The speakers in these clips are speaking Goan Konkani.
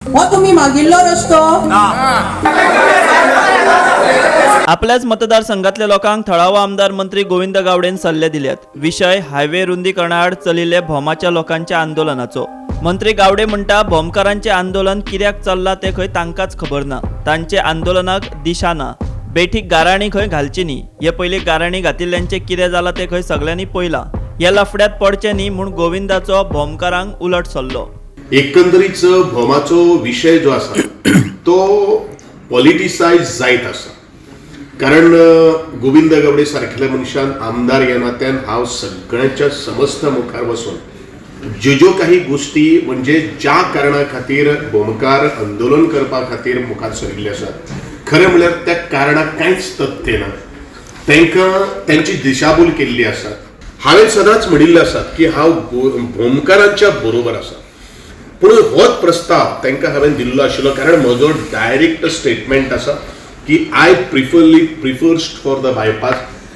हो तुम्ही मागिल्लो रस्तो. आपल्याच मतदारसंघातल्या लोकांक थळावो आमदार मंत्री गोविंद गावडेन सल्ले दिल्यात. विशय हायवे रुंदीकरणा आड चलिल्ले भोमाच्या लोकांच्या आंदोलनाचो. मंत्री गावडे म्हणटा, भोमकारांचें आंदोलन कित्याक चल्लां तें खंय तांकांच खबर ना. तांचे आंदोलनाक दिशा ना. बेठीक गाराणी खंय घालची न्ही. हे पयलीं गाराणी घातिल्ल्यांचें कितें जालां तें खंय सगल्यांनी पळयलां. ह्या लफड्यांत पडचें न्ही म्हूण गोविंदाचो भोमकारांक उलट सल्लो. एकंदरीत भोमाचो विशय जो आसा तो पॉलिटिसायज जायत आसा, कारण गोविंद गावडे सारकेल्या मनशान आमदार ह्या नात्यान हांव सगळ्यांच्या समस्त मुखार वचून ज्यो ज्यो काही गोश्टी, म्हणजे ज्या कारणा खातीर भोमकार आंदोलन करपा खातीर मुखार सरिल्ले आसात, खरें म्हणल्यार त्या कारणाक कांयच तथ्य ना. तांकां तांची दिशाभूल केल्ली आसा. हांवें सदांच म्हणिल्लें आसा की हांव भोमकारांच्या बरोबर आसा, पूण होच प्रस्ताव तांकां हांवें दिल्लो आशिल्लो, कारण म्हजो डायरेक्ट स्टेटमेंट आसा की I preferly prefers for the bypass.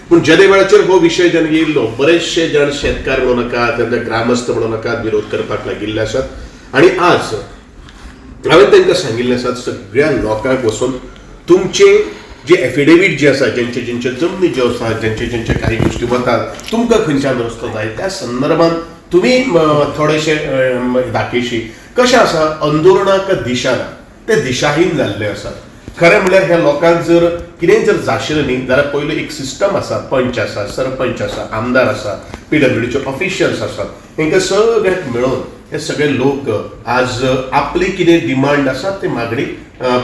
पूण जेदे वेळाचेर हो विशय जेन्ना येयल्लो, बरेचशे जाण शेतकार म्हणूं नाकात, तेन्ना ग्रामस्थ म्हणूं नाकात, विरोध करपाक लागिल्ले आसात. आनी आज हांवें तांकां सांगिल्लें आसा, सगळ्या लोकांक वचून तुमचे जे एफिडेवीट जे आसा, जेंचे जेंचे जमनी ज्यो आसा, जेंचे जेंचे काही गोश्टी वतात, तुमकां खंयच्यान रस्तो जाय त्या संदर्भात तुमी थोडेशे दाखयशी. कशें आसा, आंदोलनाक दिशा ना, ते दिशाहीन जाल्ले आसात. खरें म्हणल्यार ह्या लोकांक जर कितेंय जर जाशिल्लें न्ही जाल्यार पयलो एक सिस्टम आसा, पंच आसा, सरपंच आसा, आमदार आसा, पीडब्ल्यूडीचे ऑफिशियल्स आसात, हेंकां सगळ्यांक मेळोवन हे सगळे लोक आज आपली कितें डिमांड आसा ती मागणी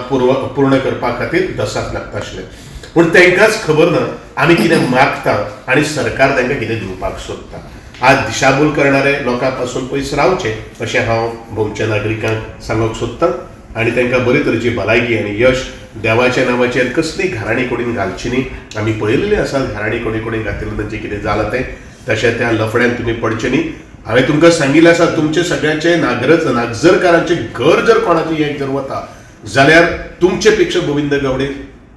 पूर्ण करपा खातीर दसाक लागता आशिल्ले. पूण तांकांच खबर ना आमी कितें मागता आनी सरकार तांकां कितें दिवपाक सोदता. आज दिशाभूल करणारे लोकां पासून पयस रावचें अशें हांव भोमच्या नागरिकांक सांगूंक सोदतां आनी तांकां बरे तरेची भलायकी आनी यश. देवाच्या नांवाचेर कसली घाराणी कोणीन घालची न्ही. आमी पळयलेली आसा घाराणी कोणी कोणी घातिल्लें, तांचें कितें जालां तें. तशें त्या लफड्यान तुमी पडचें न्ही. हांवें तुमकां सांगिल्लें आसा, तुमचे सगळ्यांचे नागरज नागजरकारांचें घर जर कोणाचें एक जर वता जाल्यार तुमचे पेक्षा गोविंद गावडे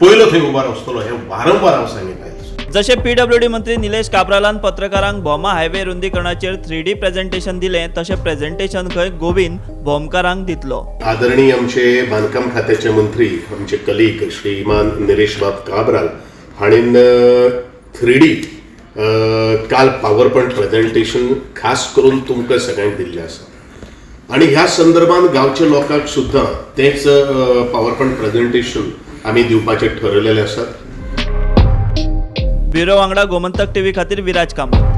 पयलो थंय उबो आसतलो, हें वारंवार हांव सांगिल्लें. जशें पीडब्ल्यूडी मंत्री निलेश काब्रालान पत्रकारांक भोमा हायवे रुंदीकरणाचेर 3D presentation दिलें, तशें प्रेझेंटेशन खंय गोविंद भोमकारांक दितलो. आदरणीय आमचे बांदकाम खात्याचे मंत्री, आमचे कलीग श्रीमान निलेशबाब काब्राल हाणेन 3D काल पावर पॉयंट प्रेझेंटेशन खास करून तुमकां सगळ्यांक दिल्लें आसा आनी ह्या संदर्भात गांवच्या लोकांक सुद्दां तेच पावर पॉयंट प्रेझेंटेशन आमी दिवपाचें ठरयलेलें आसा. ब्युरो वांगडा गोमंतक टीव्ही खातीर विराज कामत.